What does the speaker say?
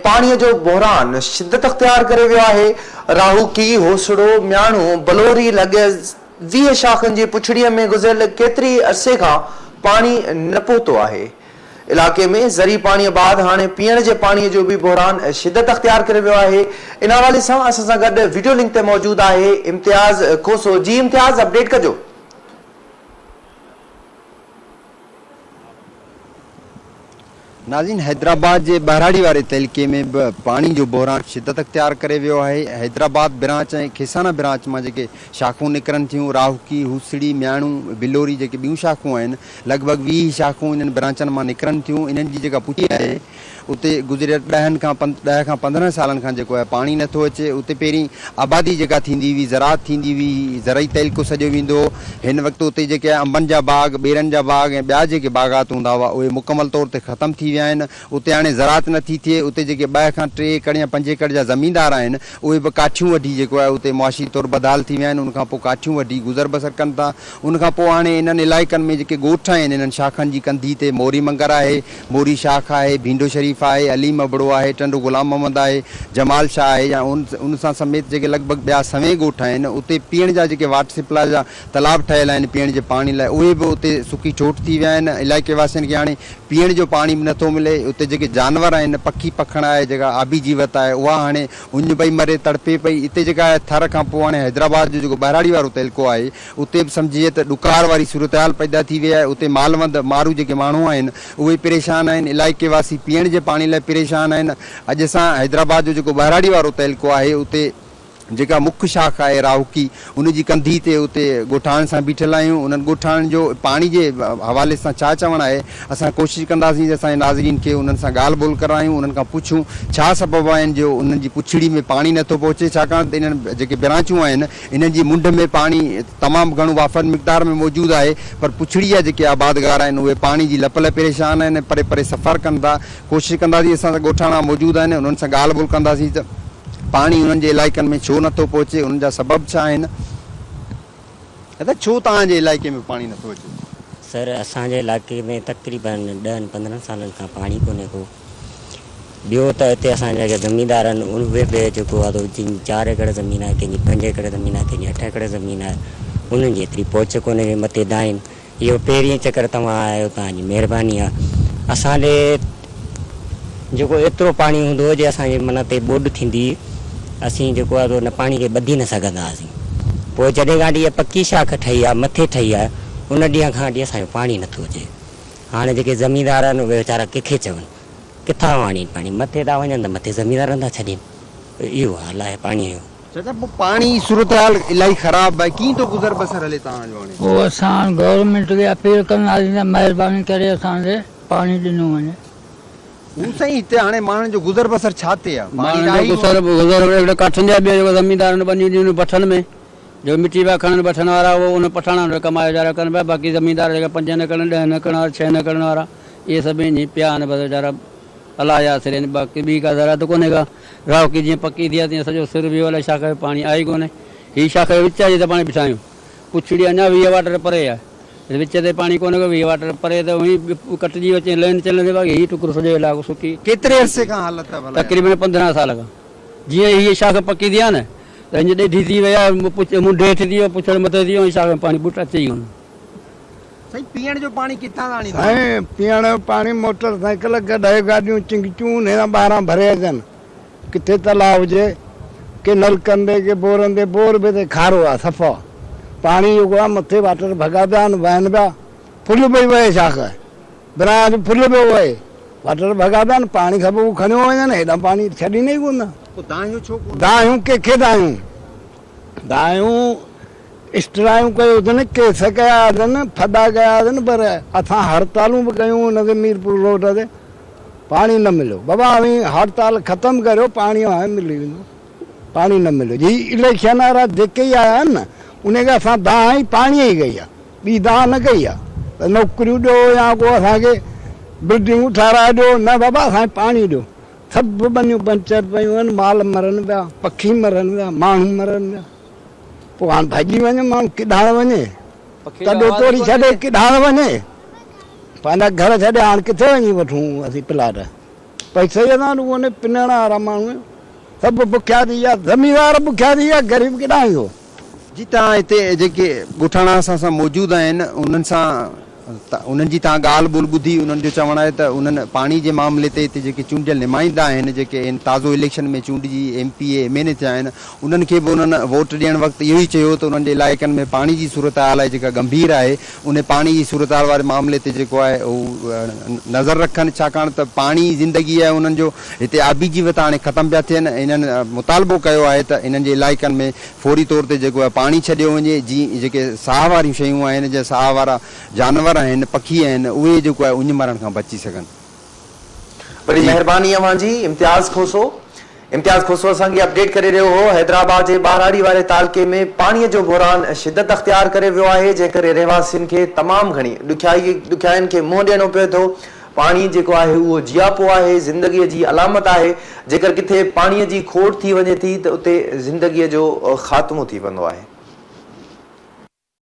پاڻي جو بحران شدت اختيار ڪري ويو آهي، راهوڪي، هوسڙو، مياڻو، بلوري لڳ 20 شاخن جي پڇڙي ۾ گذريل ڪيتري ئي عرصي کان پاڻي نه پهتو آهي. علائقي ۾ زرعي پاڻي بعد هاڻي پيئڻ جي پاڻي جو به بحران شدت اختيار ڪري ويو آهي. ان حوالي سان اسان سان گڏ وڊيو لنڪ تي موجود آهي امتياز کوسو جي امتياز اپڊيٽ ڪجو. ناظرين حيدرآباد جي ٻهراڙي واري تعلقي ۾ به پاڻي جو بحران شدت اختيار ڪري ويو آهي، حيدرآباد برانچ ۽ کيسانا برانچ مان جيڪي شاخون نڪرن ٿيون، راهوڪي، هوسڙي، مياڻو، بلوري جيڪي ٻيون شاخون آهن، لڳ ڀڳ 20 شاخون انهن برانچن مان نڪرن ٿيون، انهن جي جيڪا پڇي آهي اتي گذريل ڏهن کان ڏهه کان 15 سالن کان جيڪو آهي پاڻي نٿو اچي، اتي پهرين آبادي جيڪا ٿيندي هئي زراعت ٿيندي هئي، زرعي تعلقو سڏيو ويندو هو، هن وقت اتي جيڪي انبن جا باغ، ٻيرن جا باغ ۽ ٻيا جيڪي باغات هوندا هئا اهي مڪمل طور تي ختم ٿي ويا آهن، اتي هاڻي زراعت نٿي ٿئي، اتي جيڪي ٻه کان ٽي ايڪڙ يا پنج ايڪڙ جا زميندار آهن اهي به ڪاٺيون وڍي جيڪو آهي اتي معاشي طور بدحال ٿي ويا آهن، ان کان پوء ڪاٺيون وڍي گذر بسر ڪن ٿا، ان کان پوء هاڻي انهن علائقن ۾ جيڪي ڳوٺ آهن انهن شاخن جي ڪنڌي تي موري منگر آهي، موري شاخ آهي، ڀينڊو شريف آهي، عليم ابڙو آهي، ٽنڊو غلام محمد آهي، جمال شاهه آهي يا ان سان سميت جيڪي لڳ ڀڳ ٻيا سوين ڳوٺ آهن اتي پيئڻ جا جيڪي واٽر سپلاء جا تلاب ٺهيل آهن پيئڻ جي پاڻي لاء اهي به اتي سڪي ٺوٺ ٿي ويا آهن علائقي واسين کي هاڻي پيئڻ جو پاڻي به نٿو ملي اتي جيڪي جانور آهن پکي پکڻ آهي جيڪا آبي جيوت آهي اها هاڻي اڃ پئي مري تڙپي پئي اتي جيڪا آهي ٿر کان پوء هاڻي حيدرآباد جو جيڪو ٻهراڙي وارو تعلقو آهي اتي به سمجهجي ته ڏڪار واري صورتحال پيدا ٿي وئي آهي، اتي مالوند مارو جيڪي ماڻهو آهن اهي پريشان آهن، علائقي واسي پيئڻ جي پاڻي لاء پريشان آهن، اڄ اسان حيدرآباد جو جيڪو ٻهراڙي وارو تعلقو آهي اتي جيڪا مک شاخ آهي راهوڪي ان جي ڪنڌي تي اتي ڳوٺاڻن سان بيٺل آهيون، انهن ڳوٺاڻن جو پاڻي جي حوالي سان ڇا چوڻ آهي اسان ڪوشش ڪنداسين ته اسان جي ناظرين کي انهن سان ڳالهه ٻولهه ڪرايون، انهن کان پڇون ڇا سبب آهن جو انهن جي پڇڙي ۾ پاڻي نٿو پهچي ڇاڪاڻ ته انهن جيڪي برانچون آهن انهن جي منڍ ۾ پاڻي تمام گهڻو وافر مقدار ۾ موجود آهي پر پڇڙي جا جيڪي آبادگار آهن اهي پاڻي جي لپ لاء پريشان آهن ۽ پري پري سفر ڪن ٿا. ڪوشش ڪنداسين اسان سان ڳوٺاڻا موجود آهن انهن سان ڳالهه ٻولهه ڪنداسين ته پاڻي انهن جي علائقن ۾ ڇو نٿو پهچي انهن جا سبب ڇا آهن. دادا ڇو توهان جي علائقي ۾ پاڻي نٿو اچي؟ سر اسان جي علائقي ۾ تقريبن ڏهن 15 سالن کان پاڻي ڪونهي ڪو. ٻيو ته اتي اسان جا جيڪي زميندار آهن اهي به جيڪو آهي سو جن جي چار ايڪڙ زمين آهي ڪنهن جي پنج ايڪڙ زمين آهي ڪنهن جي اٺ ايڪڙ زمين آهي انهن جي ايتري پهچ ڪونهي جي مٿي دانهين اهو پهرين چڪر توهان آيا آهيو توهان جي مهرباني آهي اسان ڏي جيڪو ايترو پاڻي هوندو هو جي اسان جي معنيٰ تي ٻوڏ ٿيندي هئي اسين جيڪو آهي سو ان پاڻي کي ٻڌي نه سگهندا هئاسين پوء جڏهن کان وٺي اها پڪي شاخ ٺهي آهي مٿي ٺهي آهي ان ڏينهن کان وٺي اسان جو پاڻي نٿو اچي هاڻي جيڪي زميندار آهن اهي ويچارا ڪنهن کي چون، ڪٿان آڻين پاڻي، مٿي ٿا وڃن ته مٿي زميندارن ٿا ڇڏين، اهو حال آهي پاڻيء جو. چاچا پوء پاڻي جي صورتحال الاهي خراب آهي ڪيئن ٿو گذر بسر هلي توهان جو هاڻي؟ پوء اسان گورنمينٽ کي اپيل ڪنداسين ته مهرباني ڪري اسان کي پاڻي ڏنو وڃي. هو سائين هتي هاڻي ماڻهن جو گذر بسر ڇا تي آهي؟ پاڻي ته ماڻهن آهي جو ئي ڪونه. گذر هڪڙو ڪاٺين جا ٻيو جيڪو زميندارن ٻنيون ڏنيون بٺن ۾. جو مٽي پيا کڻن بٺن وارا اهو ان پٺاڻان وٽ ڪمائي ويچارا ڪن پيا باقي زميندار جيڪا پنجن ايڪڙن ڏهن ايڪڙن وارا ڇهن ايڪڙن وارا اهي سڀ ائين ئي پيا آهن بس ويچارا الله جي آسري آهن باقي ٻي ڪا زراعت ڪونهي ڪا راهوڪي جيئن پڪي ٿي آهي تيئن سڄو سر ويو الائي شاخ جو پاڻي آهي ئي ڪونهي هي شاخ جو وچ آهي جتي پاڻي بيٺا آهيون پڇڙي اڃا 20 واٽر پري آهي وچ تي پاڻي ڪونهي ڪو 20 واٽر پري ته اونهي ڪٽجي وچين لين چلندي باقي هي ٽڪرو سڄو علائقو سڪي ڪيتري عرصي کان حالت آهي ڀلا؟ تقريبن 15 سال کان جيئن هيء شاخ پڪي ٿي آهي نه ته هن جي ڏيڍي ٿي وئي آهي، منڍ هيٺ ٿي ويو، پڇڙ مٿي ٿي ويو ۽ شاخ ۾ پاڻي ٻوٽ اچي ئي ڪونه. سائين پيئڻ جو پاڻي ڪٿان آڻيندا آهيو؟ سائين پيئڻ جو پاڻي موٽر سائيڪل، گڏهه گاڏيون، چنگچون انهي سان ٻاهران ڀري اچن. ڪٿي تلاء هجي، ڪي نلڪن تي ڪي بورن تي، بور به هتي کارو آهي صفا. پاڻي جيڪو آهي مٿي واٽر ڀڳا پيا آهن، وهن پيا، ڦل پئي وهي شاخ. برانچ ڦل پيو وهي. واٽر ڀڳا پيا آهن، پاڻي سڀ هو کڻيو وڃن، هيڏانهن پاڻي ڇڏين ئي ڪونه. پوء دانهيون ڇو ڪونه؟ دانهيون ڪنهن کي دانهيون؟ دانهيون اسٽرايون ڪيو اٿن، ڪيس ڪيا اٿن، ڦڏا ڪيا اٿن، پر اسان هڙتالون به ڪيون ان تي ميرپور روڊ تي، پاڻي نه مليو. بابا اوهين هڙتال ختم ڪريو، پاڻي اوهان کي ملي ويندو. پاڻي نه مليو. جي اليڪشن وارا جيڪي ئي آيا آهن نه، انهن کي اسان دانهن ئي پاڻيء جي ڪئي آهي. ٻي دانهن نه ڪئي آ ته نوڪريون ڏيو يا ڪو اسان کي بلڊنگون ٺهرائي ڏيو، نه بابا اسان کي پاڻي ڏيو. سڀ ٻنيون پنچر پيون آهن، مال مرن پيا، پکي مرن پيا، ماڻهو مرن پيا. پوء هاڻ ڀڄي وڃي ماڻهو ڪيڏانهن وڃي؟ تڏو توري ڇڏي ڪيڏانهن وڃي؟ پنهنجا گهر ڇڏي هاڻ ڪٿي وڃي وٺون اسين پلاٽ؟ پئسا ئي اسان وٽ ڪونهي، پنڻ وارا ماڻهو آهيون. سڀ بکيا ٿي ويا، زميندار بکيا ٿي ويا، غريب ڪيڏانهن ويندو؟ جي توهان هتي جيڪي ڳوٺاڻا اسان سان موجود آهن انهن سان انهن جي توهان ڳالهه ٻولهه ٻڌي انهن جو چوڻ آهي ته انهن پاڻي جي معاملي تي هتي جيڪي چونڊيل نمائندا آهن جيڪي هن تازو اليڪشن ۾ چونڊجي ايم پي اي ايم اين اي ٿيا آهن انهن کي به انهن ووٽ ڏيڻ وقت اهو ئي چيو ته انهن جي علائقن ۾ پاڻي جي صورتحال آهي جيڪا ڳنڀير آهي انهي پاڻي جي صورتحال واري معاملي تي جيڪو آهي هو نظر رکن ڇاڪاڻ ته پاڻي ئي زندگي آهي انهن جو هتي آبي جيوت هاڻي ختم پيا ٿين انهن مطالبو ڪيو آهي ته انهن جي علائقن ۾ فوري طور تي جيڪو آهي پاڻي ڇڏيو وڃي جيئن جيڪي ساهه واريون شيون آهن جا ساهه وارا جانور آهن پکي آهن اهي جيڪو آهي اڃ مرڻ کان بچي سگهن. وڏي مهرباني اوهان جي امتياز کوسو. امتياز کوسو اسان کي اپڊيٽ ڪري رهيو هو حيدرآباد جي ٻهراڙي واري تعلقي ۾ پاڻي جو بحران شدت اختيار ڪري ويو آهي جنهن ڪري رهواسين کي تمام گهڻي ڏکيائي ڏکيائين کي منهن ڏيڻو پئي ٿو پاڻي جيڪو آهي اهو جياپو آهي، زندگيء جي علامت آهي، جيڪر ڪٿي پاڻيء جي کوٽ ٿي وڃي ٿي ته اتي زندگيء جو خاتمو ٿي ويندو آهي.